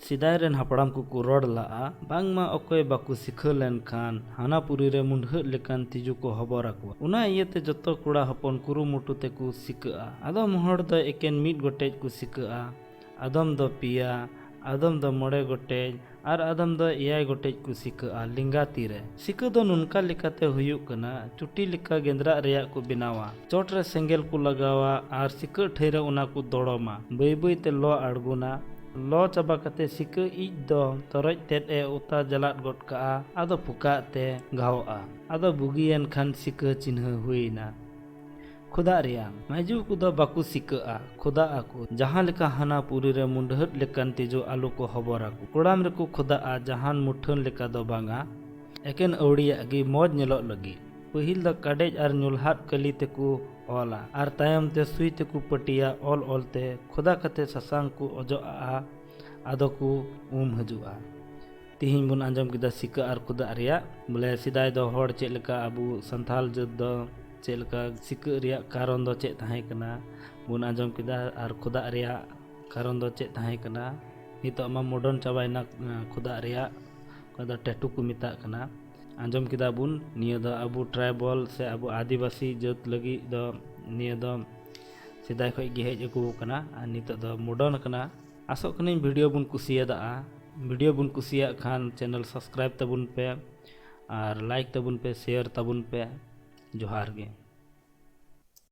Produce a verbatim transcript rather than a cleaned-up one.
ᱥᱮᱫᱟᱭ ᱨᱮᱱ ᱦᱟᱯᱲᱟᱢ ᱠᱚᱠᱚ ᱨᱚᱲ ᱞᱟᱜᱼᱟ, ᱵᱟᱝᱢᱟ ᱚᱠᱚᱭ ᱵᱟᱠᱚ ᱥᱤᱠᱷᱟᱹ ᱞᱮᱱᱠᱷᱟᱱ ᱦᱟᱱᱟ ᱯᱩᱨᱤ ᱨᱮ ᱢᱩᱸᱰᱷᱟᱹᱜ ᱞᱮᱠᱟᱱ ᱛᱤᱡᱩ ᱠᱚ ᱦᱚᱵᱚᱨ ᱟᱠᱚᱣᱟ᱾ ᱚᱱᱟ ᱤᱭᱟᱹᱛᱮ ᱡᱚᱛᱚ ᱠᱚᱲᱟ ᱦᱚᱯᱚᱱ ᱠᱩᱨᱩᱢᱩᱴᱩ ᱛᱮᱠᱚ ᱥᱤᱠᱷᱟᱹᱜᱼᱟ᱾ ᱟᱫᱚᱢ ᱦᱚᱲ ᱫᱚ ᱮᱠᱮᱱ ᱢᱤᱫ ᱜᱚᱴᱮᱡ ᱠᱚ ᱥᱤᱠᱷᱟᱹᱜᱼᱟ, ᱟᱫᱚᱢ ᱫᱚ ᱯᱮᱭᱟ, ᱟᱫᱚᱢ ᱫᱚ ᱢᱚᱬᱮ ᱜᱚᱴᱮᱡ, ᱟᱨ ᱟᱫᱚᱢ ᱫᱚ ᱮᱭᱟᱭ ᱜᱚᱴᱮᱡ ᱠᱚ ᱥᱤᱠᱷᱟᱹᱜᱼᱟ ᱞᱮᱸᱜᱟ ᱛᱤ ᱨᱮ᱾ ᱥᱤᱠᱷᱟᱹ ᱫᱚ ᱱᱚᱝᱠᱟ ᱞᱮᱠᱟᱛᱮ ᱦᱩᱭᱩᱜ ᱠᱟᱱᱟ, ᱪᱩᱴᱤ ᱞᱮᱠᱟ ᱜᱮᱸᱫᱽᱨᱟᱜ ᱨᱮᱭᱟᱜ ᱠᱚ ᱵᱮᱱᱟᱣᱟ, ᱪᱚᱴ ᱨᱮ ᱥᱮᱸᱜᱮᱞ ᱠᱚ ᱞᱟᱜᱟᱣᱟ ᱟᱨ ᱥᱤᱠᱷᱟᱹ ᱴᱷᱟᱹᱭ ᱨᱮ ᱚᱱᱟ ᱠᱚ ᱫᱚᱲᱚᱢᱟ᱾ ᱵᱟᱹᱭ ᱵᱟᱹᱭ ᱛᱮ ᱞᱚ ᱟᱬᱜᱚᱱᱟ᱾ ᱞᱚ ᱪᱟᱵᱟ ᱠᱟᱛᱮ ᱥᱤᱠᱷᱟᱹ ᱤᱡ ᱫᱚ ᱛᱚᱨᱚᱡ ᱛᱮᱫ ᱮ ᱚᱛᱟ ᱡᱟᱞᱟᱫ ᱜᱚᱫ ᱠᱟᱜᱼᱟ, ᱟᱫᱚ ᱯᱷᱚᱠᱟᱜ ᱛᱮ ᱜᱷᱟᱣᱚᱜᱼᱟ᱾ ᱟᱫᱚ ᱵᱩᱜᱤᱭᱮᱱ ᱠᱷᱟᱱ ᱥᱤᱠᱷᱟᱹ ᱪᱤᱱᱦᱟᱹ ᱦᱩᱭᱮᱱᱟ᱾ ᱠᱷᱚᱫᱟᱜ ᱨᱮᱭᱟᱜ ᱢᱟᱹᱭᱡᱩ ᱠᱚᱫᱚ ᱵᱟᱠᱚ ᱥᱤᱠᱟᱹᱜᱼᱟ, ᱠᱷᱚᱫᱟᱜ ᱟᱠᱚ᱾ ᱡᱟᱦᱟᱸ ᱞᱮᱠᱟ ᱦᱟᱱᱟ ᱯᱩᱨᱤ ᱨᱮ ᱢᱩᱸᱰᱷᱟᱹᱫ ᱞᱮᱠᱟᱱ ᱛᱤᱡᱩ ᱟᱞᱚ ᱠᱚ ᱦᱚᱵᱚᱨ ᱟᱠᱚ᱾ ᱠᱚᱲᱟᱢ ᱨᱮᱠᱚ ᱠᱷᱚᱫᱟᱜᱼᱟ, ᱡᱟᱦᱟᱱ ᱢᱩᱴᱷᱟᱹᱱ ᱞᱮᱠᱟ ᱫᱚ ᱵᱟᱝᱟ᱾ ᱮᱠᱮᱱ ᱟᱹᱣᱲᱤᱭᱟᱜ ᱜᱮ ᱢᱚᱡᱽ ᱧᱮᱞᱚᱜ ᱞᱟᱹᱜᱤᱫ᱾ ᱯᱟᱹᱦᱤᱞ ᱫᱚ ᱠᱟᱰᱮᱡ ᱟᱨ ᱧᱩᱞᱦᱟᱫ ᱠᱟᱹᱞᱤ ᱛᱮᱠᱚ ᱚᱞᱟ ᱟᱨ ᱛᱟᱭᱚᱢ ᱛᱮ ᱥᱩᱭ ᱛᱮᱠᱚ ᱯᱟᱹᱴᱤᱭᱟ᱾ ᱚᱞ ᱚᱞ ᱛᱮ ᱠᱷᱚᱫᱟ ᱠᱟᱛᱮ ᱥᱟᱥᱟᱝ ᱠᱚ ᱚᱡᱚᱜ ᱟᱜᱼᱟ, ᱟᱫᱚ ᱠᱚ ᱩᱢ ᱦᱤᱡᱩᱜᱼᱟ᱾ ᱛᱤᱦᱤᱧ ᱵᱚᱱ ᱟᱸᱡᱚᱢ ᱠᱮᱫᱟ ᱥᱤᱠᱟᱹ ᱟᱨ ᱠᱷᱚᱫᱟᱜ ᱨᱮᱭᱟᱜ, ᱵᱚᱞᱮ ᱥᱮᱫᱟᱭ ᱫᱚ ᱦᱚᱲ ᱪᱮᱫ ᱞᱮᱠᱟ, ᱟᱵᱚ ᱥᱟᱱᱛᱟᱞ ᱡᱟᱹᱛ ᱫᱚ ᱪᱮᱫ ᱞᱮᱠᱟ ᱥᱤᱠᱟᱹᱜ ᱨᱮᱭᱟᱜ ᱠᱟᱨᱚᱱ ᱫᱚ ᱪᱮᱫ ᱛᱟᱦᱮᱸ ᱠᱟᱱᱟ ᱵᱚᱱ ᱟᱸᱡᱚᱢ ᱠᱮᱫᱟ, ᱟᱨ ᱠᱷᱚᱫᱟᱜ ᱨᱮᱭᱟᱜ ᱠᱟᱨᱚᱱ ᱫᱚ ᱪᱮᱫ ᱛᱟᱦᱮᱸ ᱠᱟᱱᱟ᱾ ᱱᱤᱛᱚᱜ ᱢᱟ ᱢᱚᱰᱚᱨᱱ ᱪᱟᱵᱟᱭᱮᱱᱟ, ᱟᱸ, ᱠᱷᱚᱫᱟᱜ ᱨᱮᱭᱟᱜ, ᱚᱠᱟ ᱫᱚ ᱴᱮᱴᱩ ᱠᱚ ᱢᱮᱛᱟᱜ ᱠᱟᱱᱟ᱾ ᱟᱸᱡᱚᱢ ᱠᱮᱫᱟ ᱵᱚᱱ, ᱱᱤᱭᱟᱹ ᱫᱚ ᱟᱵᱚ ᱴᱨᱟᱭᱵᱟᱞ ᱥᱮ ᱟᱵᱚ ᱟᱹᱫᱤᱵᱟᱹᱥᱤ ᱡᱟᱹᱛ ᱞᱟᱹᱜᱤᱫ ᱫᱚ ᱱᱤᱭᱟᱹ ᱫᱚ ᱥᱮᱫᱟᱭ ᱠᱷᱚᱱ ᱜᱮ ᱦᱮᱡ ᱟᱹᱜᱩ ᱟᱠᱟᱱᱟ ᱟᱨ ᱱᱤᱛᱚᱜ ᱫᱚ ᱢᱚᱰᱚᱨᱱ ᱟᱠᱟᱱᱟ᱾ ᱟᱥᱚᱜ ᱠᱟᱹᱱᱟᱹᱧ ᱵᱷᱤᱰᱤᱭᱳ ᱵᱚᱱ ᱠᱩᱥᱤᱭᱟᱫᱟ᱾ ᱵᱷᱤᱰᱤᱭᱳ ᱵᱚᱱ ᱠᱩᱥᱤᱭᱟᱜ ᱠᱷᱟᱱ ᱪᱮᱱᱮᱞ ᱥᱟᱵᱥᱠᱨᱟᱭᱤᱵ ᱛᱟᱵᱚᱱ ᱯᱮ ᱟᱨ ᱞᱟᱭᱤᱠ ᱛᱟᱵᱚᱱ ᱯᱮ, ᱥᱮᱭᱟᱨ ᱛᱟᱵᱚᱱ ᱯᱮ᱾ ᱡᱚᱦᱟᱨ ᱜᱮ᱾